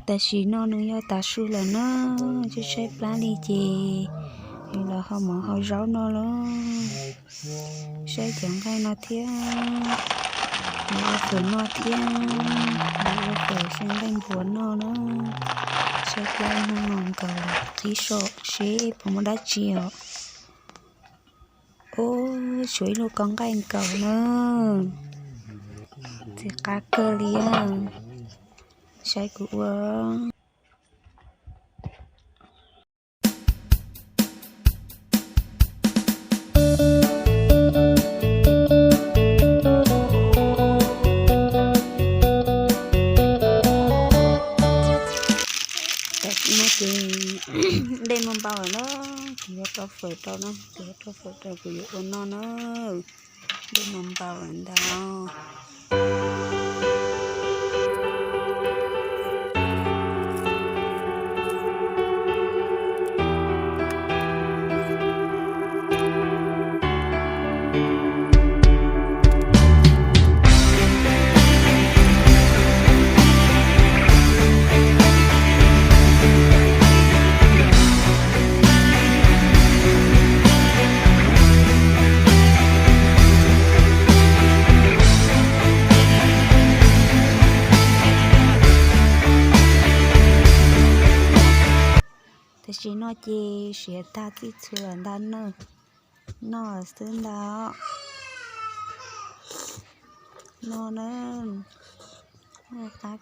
Tam sim no nws yog tav su lawm na, tshaib tshaib plab li ces yus los hau mov hau zaub noj lauj. Saib cov nqaij no thiab, yuav ua fawm noj thiab, yuav ua fawm xyaw nqaij npuas noj na. Tshaib plab hnub no nkaus, qhib saib seb puas muaj dab tsi os. Ub, tshuav ib lub kaub nqaij nkaus na. Txiv qab kawg li, saib kuv ua. Tam sim no ces dej muaj npau lawm na, kuv yuav rau fawm rau na, kuv yuav rau fawm rau kuv yuav ua noj na. Dej muaj npau lawm ntag. Tam sim no ces siav tag txij txhua lawm ntag na, noj xwb ntag. Noj na, noj qab.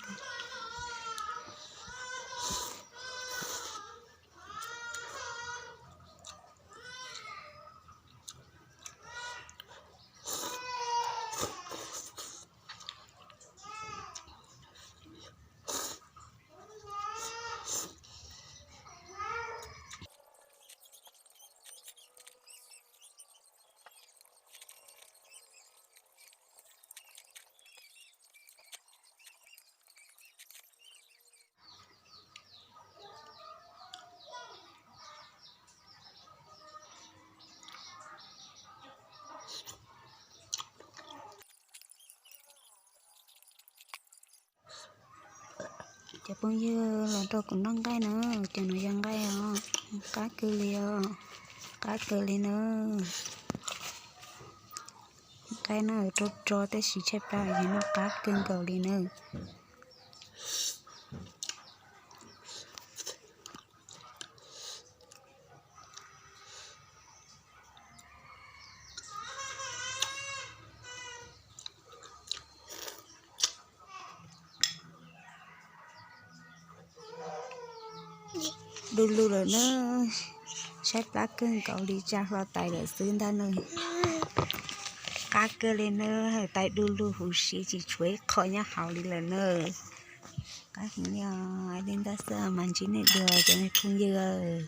Cov phooj ywg los rau kuv noj nqaij na, cov no yog nqaij os, qab kawg li os, qab kawg li na. Nqaij no rau rau tab sis tshaib plab yog noj qab kawg nkaus li na. Du lug lawm na, tshaib plab kawg nkaus li, tsa hlo tais lawm xwb ntag na. Qab kawg li na, tais du lug huv si tsis tshuav ib qho nyob hauv li lawm na. Qab heev li os, li ntawd xwb mas ntsib nej dua cov me phooj ywg,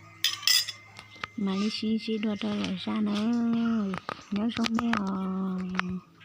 mam li sib ntsib dua rau lwm zaj na, nyob zoo nej os.